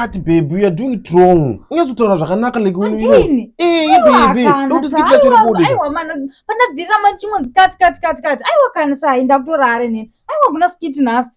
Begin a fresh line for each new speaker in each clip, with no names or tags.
cut baby, you are doing it wrong. Unyatsotaura zvakanaka like
Again?
Eh, baby, ndokuti skit racho ribude.
Aiwa mana, pandabvirira machingonzi cut cut cut cut. Aiwa kana sai ndakutorare neni. Aiwa kuna skit nhasi.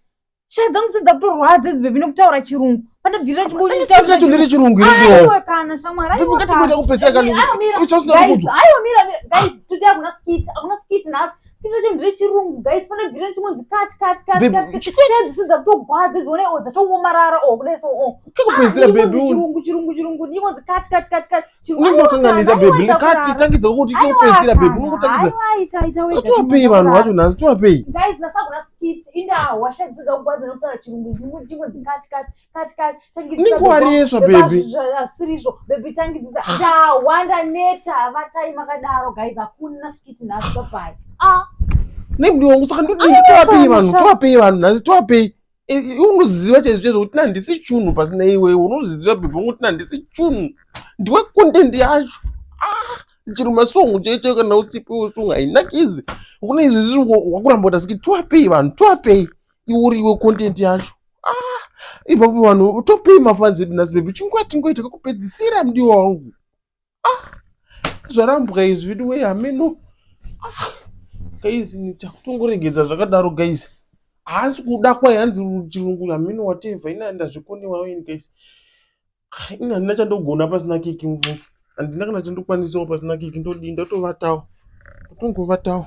Shaya dzangu dzidza kutorwadza idzi baby nekutaura chirungu. Pandabvirira
Skit racho ndere chirungu iriyo.
Aiwa kana shamwari.
Baby,
Aiwa
ngatimboita
kana.
kupedzisira kani.
Aiwa mira.
Icho usina
Guys,
kukudzwa.
aiwa mira mira. Guys, toti hakuna skit, hakuna skit nhasi. Skit racho ndere chirungu guys. Pandabvirira chingonzi cut cut cut
Baby,
cut. Shaya dzidza kutogwadza idzi one o dzatoomarara o kudai so o.
Kekupedzisira baby.
Chirungu chirungu chirungu ndingonzi cut cut cut cut. Chirungu.
Unenge wakanganisa
Aiwa,
baby.
aiwa,
Cut tangidza kuti kekupedzisira baby. Unongotangidza.
Aiwa, ita ita
Saka
wega.
tiwapei vanhu vacho nhasi tiwapei.
Guys, nasakuna skit indawa shadzidza kugwadza nekutaura chirungu chingonzi cut cut cut cut. Tangidzisa
Unenge waresva baby.
Asirizvo baby tangidzisa. Ndawa ndaneta vatai makadaro guys hakuna skit nhasi bye. Ah,
Nemudi wangu saka ndodini tiwapei vanhu tiwapei vanhu nhasi tiwapei. Iwe unoziva chaizvo chaizvo kuti handisi chunhu pasina iwewe unoziva baby wangu kuti handisi chunhu ndiwe content yacho ah chero masongo chaiyo chaiyo kana usipiwe song hainakidzi kuna izvi zviri wakuramba kuti asiki tiwapei vanhu tiwapei iwe uri iwe content yacho ah ipapo vanhu topei mafans edu nhasi baby chinguva tingoita kakupedzisira mudiwa wangu ah zvarambwa izvi vedu wee hameno ah guys takutongoregedza zvakadaro guys haasi kuda kwai hanzi chirungu hameno whatever ina ndazvikonewawo ini guys ini handina chandogona pasina kiki mufungi handina kana chandokwanisawo pasina kiki ndodii ndotovatawo ndotongovatawo.